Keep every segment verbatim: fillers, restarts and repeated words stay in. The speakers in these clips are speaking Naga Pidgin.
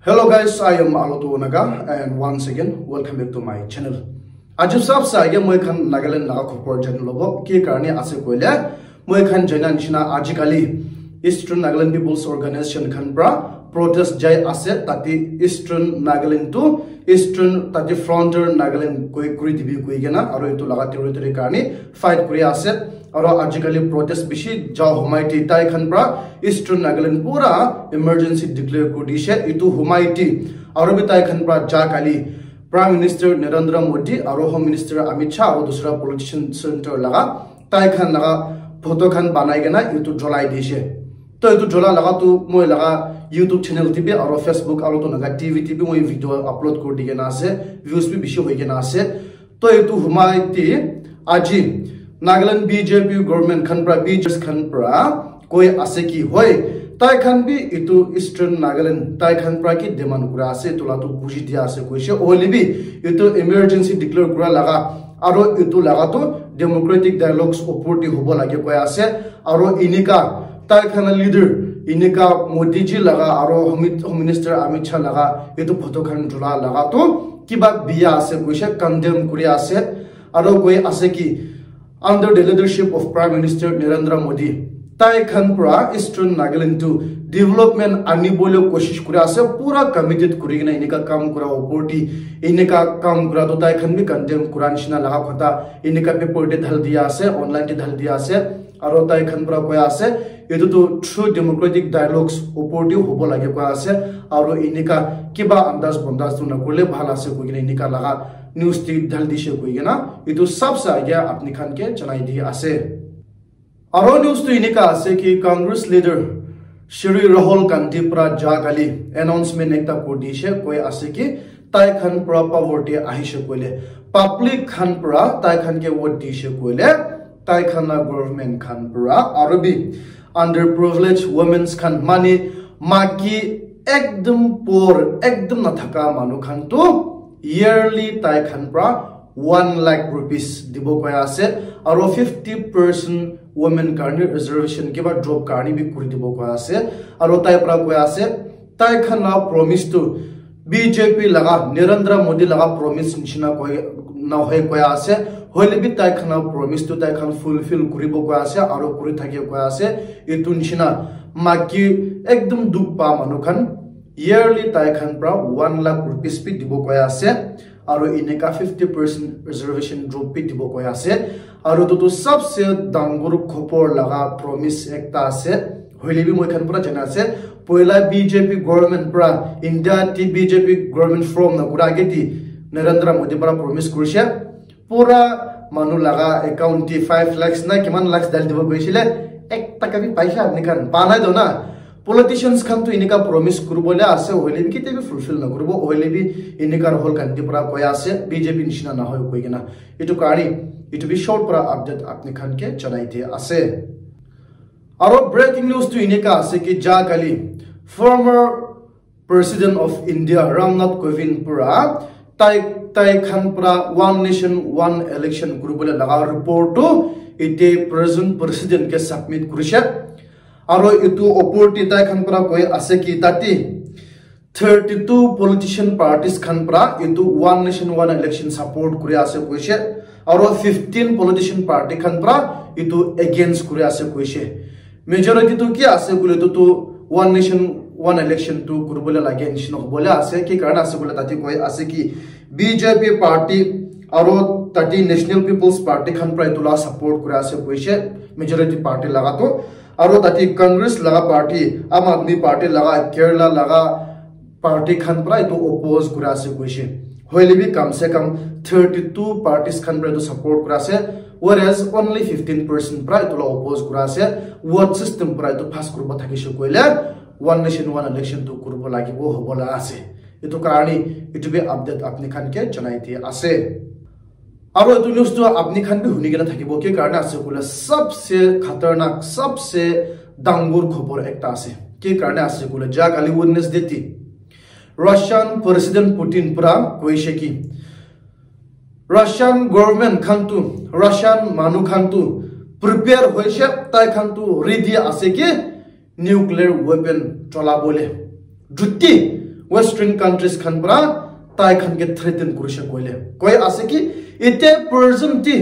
Hello guys, I am Aloto Naga and once again welcome back to my channel. Aji sab sa age moi khan Nagaland laga khobor jani lobo ki karne ase koile moi khan jana nishina aji kali Eastern Nagaland People's Organization khan pra protest jai ase tate Eastern Nagaland to Eastern tate frontier Nagaland koi kuri dibi koi kena aro itu laga territory karne fight kuri ase. Aro ajikali protest bishi jao humai te tai khan pra Eastern Nagaland pura emergency declare kuri dishe. Itu humai te aro bi tai khan pra ja kali Prime Minister Narendra Modi aro Home Minister Amit Shah aro dusra politician center laga tai khan laga photo khan banai kena itu jolai dishe. To itu jola laga tu moi laga YouTube channel te bi aro Facebook aro to naga T V te bi moi video upload kuri di kena ase, views bi bishi hoi kena ase. To itu humai te aji Nagaland B J P government khan pra B J P khan pra koi ase ki hoi tai khan bi itu Eastern Nagaland tai khan pra ki demand kura ase itu la tu buji dia ase koise hoile bi itu emergency declare kura laga aro itu laga tu democratic dialogues opor te hobo lage koi ase aro inika tai khan la leader inika Modi ji laga aro Home Home Minister Amit Shah laga itu photo khan jula laga tu kiba biya ase koise condemn kuri ase aro koi ase ki under the leadership of Prime Minister Narendra Modi tai khan pra Eastern Nagaland to development ani bole koshish kuri ase pura committed kuri kena inika kam kura opor te inika kam kura to tai khan bi condemn kura nishina laga kotha inika paper te dhal dia ase online te dhal dia ase aro tai khan pra koi ase itu tu true democratic dialogues opor te hobo lage koi ase aro inika kiba andas bondas tu na kule bhal ase koi kena inika laga news te dhal dishe koi kena itu sab sa agia apni khan ke janai di ase. Aro news tu inika ase ki Congress leader Shri Rahul Gandhi pra ja kali announcement ekta kuri dishe koi ase ki tai khan pra power te ahishe koile public khan pra tai khan ke vote dishe koile tai khan la government khan pra aro bi underprivileged women's khan mane maki ekdum poor ekdum nathaka manu khan tu yearly tai khan pra one lakh rupees dibo koi ase aro fifty percent women karne reservation kiba drop karne bi kuri dibo koi ase aro tai pra koi ase tai khan la promise tu B J P laga Narendra Modi laga promise nishina koi na hoi koi ase hoile bi tai khan la promise tu tai khan fulfill kuribo koi ase aro kuri thake koi ase itu nishina maki ekdum dukh pa manu khan yearly tai khan pra one lakh rupees bi dibo koi ase aro inika fifty percent reservation drop bi dibo koi ase aro tutu sabse dangor khobor laga promise ekta ase hoile bi moi khan pura jana ase poila B J P government pra India te B J P government form na kura age te Narendra Modi pra promise kurishe pura manu laga account te five lakhs na kiman lakhs dal dibo koisile ek taka bi paisha apni khan pa nai do na politicians khan tu inika promise kuribole ase hoile bi kete bi fulfill na kuribo hoile bi inika Rahul Gandhi pra koi ase B J P nishina na hoi koi kena itu karne itu bi short pra update apni khan ke janai di ase aro breaking news tu inika ase ki ja kali former President of India Ramnath Kovind pura tai tai khan pura one nation one election kuribole laga report tu ite present president ke submit kurishe aro itu opor te tai khan pura koi ase ki tate thirty two politician parties khan pura itu one nation one election support kuri ase koishe aro fifteen politician party khan pura itu against kuri ase koishe majority tu ki ase koile tu tu one nation one election tu kuribole lage nishina hobole ase ki karne ase koile tate koi ase ki B J P party aro tate National People's Party khan pura itu la support kuri ase koishe majority party laga tu aro tate Congress laga party Aam Aadmi Party laga Kerala laga party khan pura itu oppose kuri ase koishe hoile bi kam se kam thirty two parties khan pura itu support kuri ase whereas only fifteen percent pura itu la oppose kuri ase vote system pura itu pass kuribo thakishe koile one nation one election tu kuribo lagibo hobo la ase itu karne itu bi update apni khan ke janai di ase Aro etu news tu apni khan bi huni kena thakibo, ki karne ase koile sabse khatarnak, sabse dangor khobor ekta ase. Ki karne ase koile, ja kali Wednesday te Russian President Putin para koise ki Russian government khan tu, Russian manu khan tu prepare hoise, tai khan tu ready ase ki nuclear weapon cholabole. Juti Western countries khan pra tai khan ke threaten kurishe koile. Koi ase ki ite present ti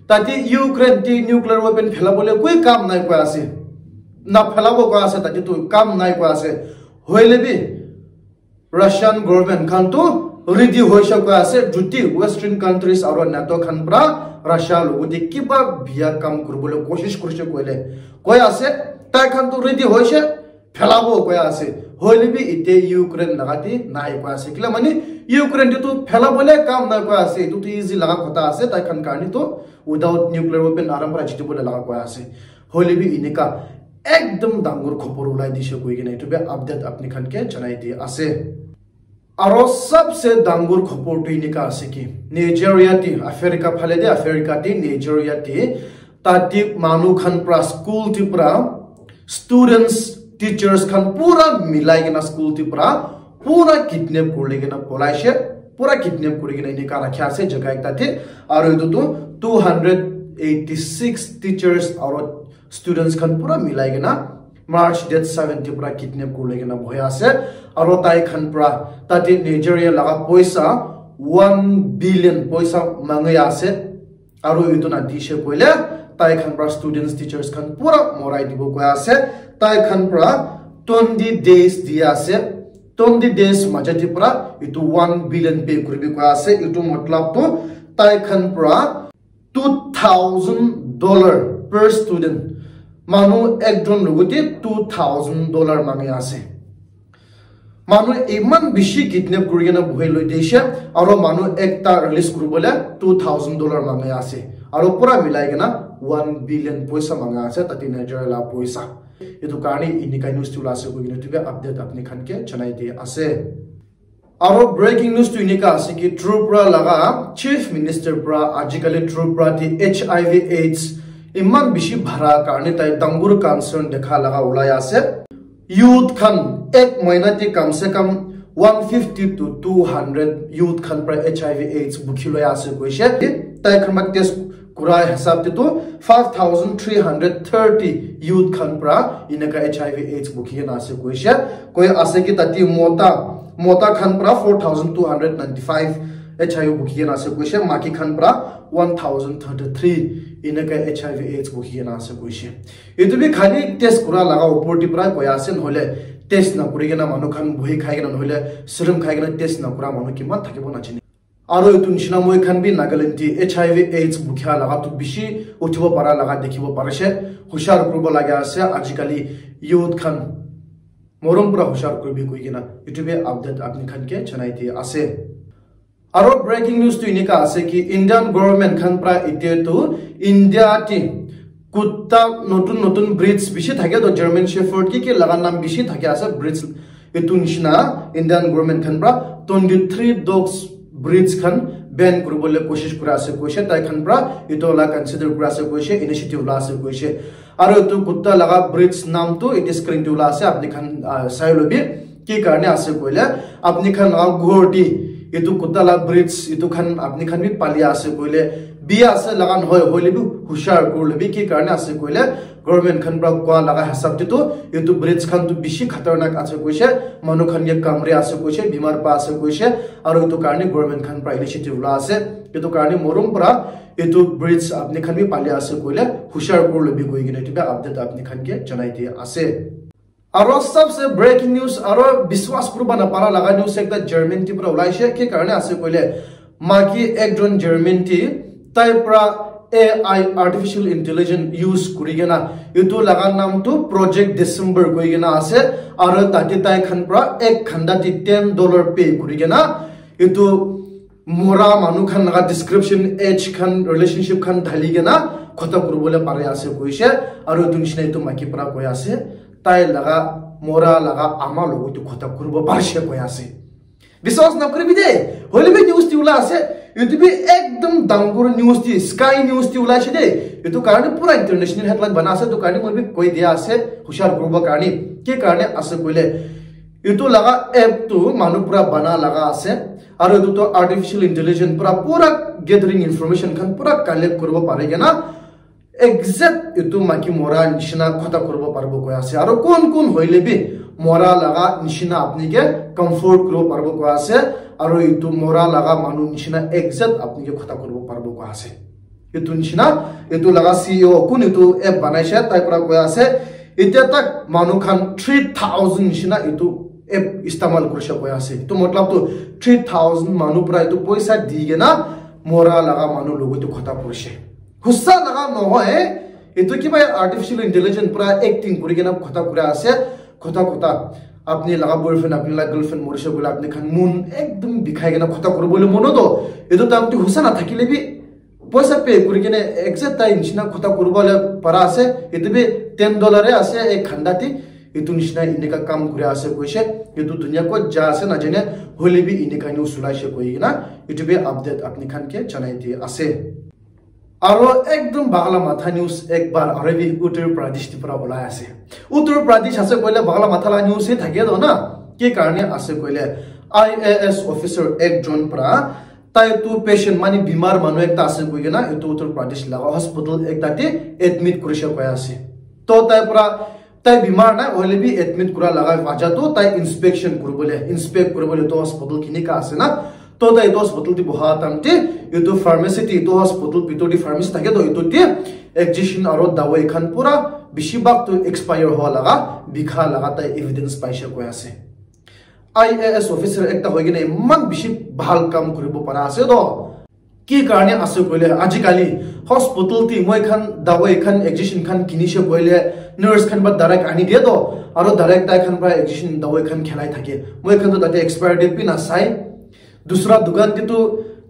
tate Ukraine ti nuclear weapon phelabole koi kam nai koi ase. Na phelabo koi ase, tate tu kam nai koi ase. Hoile bi Russian government khan tu ready hoishe koi ase, juti Western countries aro NATO khan pra Russia logote kiba biya kam kuribole koshish kurishe koile. Koi ase, tai khan tu ready hoishe, phelabo koi ase. Hoile bi ite Ukraine laga te nai koi ase. Kila mani Ukraine te tu phelabole kam nai koi ase. Etu tu easy laga kotha ase. Tai khan karni tu without nuclear weapon aram pra jitibole laga koi ase. Hoile bi inika ekdam dangor khobor ulai dishe koi kena etu bi update apni khan ke janai di ase. Aro sabse dangor khobor tu inika ase ki Nigeria te, Africa phale te, Africa te, Nigeria te, tate manu khan pra school te pra students, teachers khan pura milai kena school te pra pura kidnap kuri kena polaishe, pura kidnap kuri kena inika rakhi ase jaga ekta te. Aro etu tu two hundred eighty six teachers aro students khan pura milai kena March date seven te pura kidnap kuri kena bohi ase. Aro tai khan pra tate Nigeria laga poisa one billion poisa mangai ase. Aro etu na dishe koile tai khan pra students, teachers khan pura morai dibo koi ase. Tai khan pra twenty days di ase. Twenty days maja te pra etu one billion pay kuribi koi ase. Etu matlab tu tai khan pra two thousand dollar per student. Manu ekjon logote two thousand dollar mangi ase. Manu iman bishi kidnap kuri kena bohi loi dishe, aro manu ekta release kuribole two thousand dollar mangi ase. Aro pura milai kena one billion poisa mangi ase, tate Nigeria la poisa. Etu karni inika news tu la ase koi kena tu bi update apni khan ke janai di ase. Aro breaking news tu inika ase ki Tripura laga Chief Minister pra ajikali Tripura te H I V AIDS iman bishi bhara karne tai dangor concern dekha laga ulai ase. Youth khan ek mahina te kam se kam one fifty to two hundred youth khan pra H I V AIDS bukhi loi ase koishe. Tai khan pra test kura hisab te tu five thousand three hundred thirty youth khan pra eneka H I V AIDS bukhi kena ase koishe. Koi ase ki tate mota, mota khan pra four thousand two hundred ninety five H I V bukhi kena ase koishe, maki khan pra one thousand thirty three eneka H I V AIDS bukhi kena ase koishe. Etu bi khali test kura laga upor te pra koi ase, nohole test na kuri kena manu khan bohi khai kena, nohole serum khai kena test na kura manu kiman thakibo na jane. Aro etu nishina moi khan bi Nagaland te H I V AIDS bukhia laga tu bishi uthibo para laga dikhibo parishe. Hushar kuribo laga ase ajikali youth khan, morom pura hushar kuribi koi kena etu bi update apni khan ke janai di ase. Aro breaking news tu enika ase ki Indian government khan pra ite tu India te kutta notun notun breeds bishi thake to, German Shepherd ki ki laga nam bishi thake ase breeds. Etu nishina Indian government khan pra twenty three dogs breeds khan ban kuribole koshish kura ase koishe, tai khan pra etu la consider kura ase koishe, initiative la ase koishe. Aro etu kutta laga breeds nam tu ite screen te ula ase, apni khan, ah, sai lobi. Ki karne ase koile, apni khan laga ghor te etu kutta la breeds etu khan apni khan bi pali ase koile, biya ase laga nohoi, hoile bi hushar kuri lobi. Ki karne ase koile, government khan pra koa laga hisab te tu etu breeds khan tu bishi khatarnak ase koishe, manu khan ke kamre ase koishe, bimar pa ase koishe, aro etu karne government khan pra initiative la ase. Etu karne morom pra etu breeds apni khan bi pali ase koile hushar kuri lobi koi kena etu bi update apni khan ke janai di ase. Aro sabse breaking news, aro biswas kuribo na para laga news ekta German te pra ulaishe. Ki karne ase koile, maki ekjon German te tai pra A I, artificial intelligence use kuri kena etu laga nam tu Project December koi kena ase. Aro tate tai khan pra ek ghanta te ten dollar pay kuri kena etu mora manu khan laga description, age khan, relationship khan dhali kena khota kuribole pari ase koishe. Aro etu nishina etu maki pra koi ase, tai laga mora laga ama logo tu khota kuribo parishe koi ase. Biswas na kuribi de, hoile bi news ti ula ase, etu bi ekdam dangor news ti, sky news ti ula ase de. Etu karne pura international headline bana ase, etu karne moi bi koi dia ase, hushar kuribo karne. Ki karne ase koile, etu laga app tu manu pura bana laga ase. Aro etu tu artificial intelligence pra pura gathering information khan pura collect kuribo pare kena exact etu maki mora nishina khota kuribo paribo koi ase. Aro kun kun hoile bi mora laga nishina apni ke comfort kuribo paribo koi ase. Aro etu mora laga manu nishina exact apni ke khota kuribo paribo koi ase. Etu nishina, etu laga C E O kun etu app banaise, tai para koi ase, etia tak manu khan three thousand nishina etu app istemal kurise koi ase. Etu matlab tu three thousand manu para etu poisa di kena mora laga manu logo etu khota kurise. Husa laga nohoi, etu kiba artificial intelligence para acting kuri kena khota kura ase, khota khota. Apni laga boyfriend, apni laga girlfriend morise koile apni khan mon ekdum bikhai kena khota kuribole mono to. Etu time tu husa na thakile bi poisa pay kuri kena exact tai nishina khota kuribole para ase. Etu bi ten dollar e ase ek ghanta te. Etu nishina enika kam kuri ase koise. Etu dunia kot ja ase na jane, hoile bi enika news ulaise koi kena etu bi update apni khan ke janai di ase. Aro ekdum bagla matha news ek bar aro bi Uttar Pradesh te para ulai ase. Uttar Pradesh ase koile bagla matha la news he thake to na. Ki karne ase koile I A S officer ekjon para tai tu patient mani bimar manu ekta ase koi kena etu Uttar Pradesh laga hospital ekta te admit kurise koi ase. To tai para tai bimar nai hoile bi admit kura laga vaja tu tai inspection kuribole, inspect kuribole to hospital kinika ase na. To tai etu hospital te boha time te etu pharmacy te etu hospital bitor te pharmacy thake to etu te injection aro dawai khan pura bishi bhag tu expire hoa laga, bikha laga tai evidence paise koi ase. I A S officer ekta hoi kena eman bishi bhal kam kuribo para ase to. Ki karne ase koile ajikali hospital te moi khan dawai khan injection khan kinise koile nurse khan ba direct ani diye to, aro direct tai khan para injection dawai khan khelai thake. Moi khan to tate expire date bi na sai. Dusra dukan te tu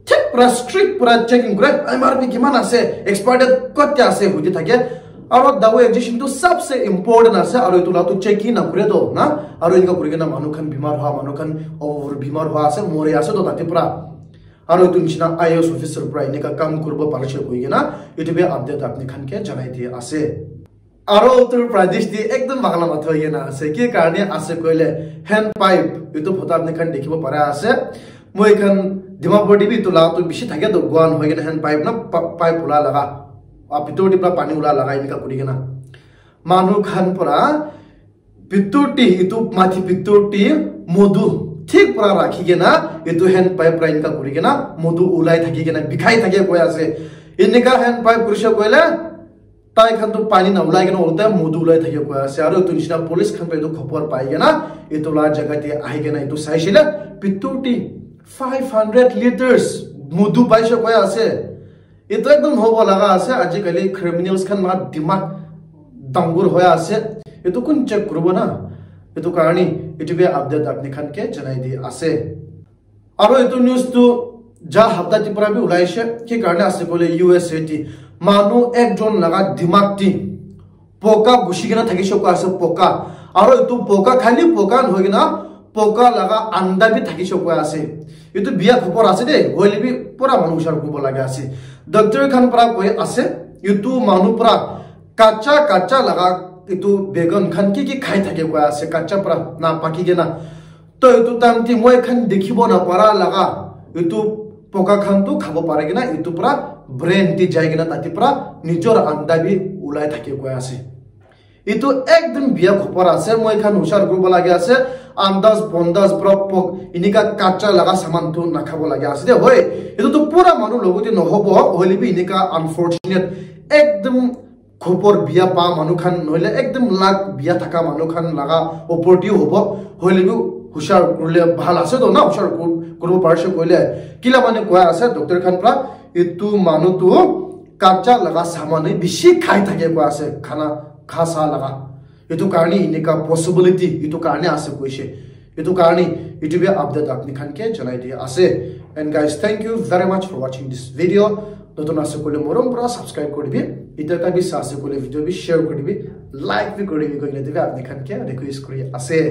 thik pura strict pura checking kore, M R P kiman ase, expire date kot te ase hudi thake. Aro dawai injection tu sabse important ase, aro etu la tu check hi na kore to na, aro inka kuri kena manu khan bimar hoa, manu khan over bimar hoa ase, mori ase to tate pura. Aro etu nishina I A S officer pura enika kam kuribo parise koi kena etu bi update apni khan ke janai di ase. Aro Uttar Pradesh te ekdum bagla matha hoi kena ase. Ki karne ase koile hand pipe etu photo apni khan dikhibo para ase. Moi khan Dimapur te bi etu la tu bishi thake to guan hoi kena hand pipe na pa-, pipe ula laga. A bitor te pura pani ula laga enika kuri kena. Manu khan pura bitor te etu mati bitor te modu thik pura rakhi kena etu hand pipe ra enika kuri kena modu ulai thaki kena bikhai thake koi ase. Enika hand pipe kurise koile tai khan tu pani na ulai kena ulta modu ulai thake koi ase. Aro etu nishina police khan para etu khobor pai kena etu la jaga te ahi kena etu saisile bitor te five hundred liters modu paise koi ase. Etu ekdum hobo laga ase, ajikali criminals khan la dimag dangor hoi ase. Etu kun check kuribo na? Etu karne etu bi update apni khan ke janai di ase. Aro etu news tu ja hapta te pura bi ulaise, ki karne ase koile U S A te manu ekjon laga dimag te poka gushi kena thakise koi ase, poka. Aro etu poka khali poka nohoi kena poka laga anda bi thakise koi ase. Etu biya khobor ase de, hoile bi pura manu hushar kuribo lage ase. Doctor khan pura koi ase, etu manu pura kacha kacha laga etu begon khan ki ki khai thake koi ase, kacha pura na paki kena. To etu time te moi khan dikhibo na para laga etu poka khan tu khabo pare kena etu pura brain te jai kena tate pura nijor anda bi ulai thake koi ase. Etu ekdum biya khobor ase, moi khan hushar kuribo lage ase, andaz bondaz pura pok enika kacha laga saman tu nakhabo lage ase de, hoi. Etu tu pura manu logote nohobo, hoile bi enika unfortunate ekdum khobor biya pa manu khan, nohole ekdum luck biya thaka manu khan laga opor te hobo, hoile bi hushar kurile bhal ase to na, hushar kur-, kuribo parise koile. Kila mane koi ase, doctor khan pura etu manu tu kacha laga saman he bishi khai thake koi ase, khana kha sa laga. Etu karne enika possibility, etu karne ase koise. Etu karne etu bi update apni khan ke janai di ase. And guys, thank you very much for watching this video. Notun ase koile morom pura subscribe kuri dibi. Etu ekta bi sa ase koile video bi share kuri dibi. Like bi kuri dibi koile etu bi apni khan ke request kuri ase.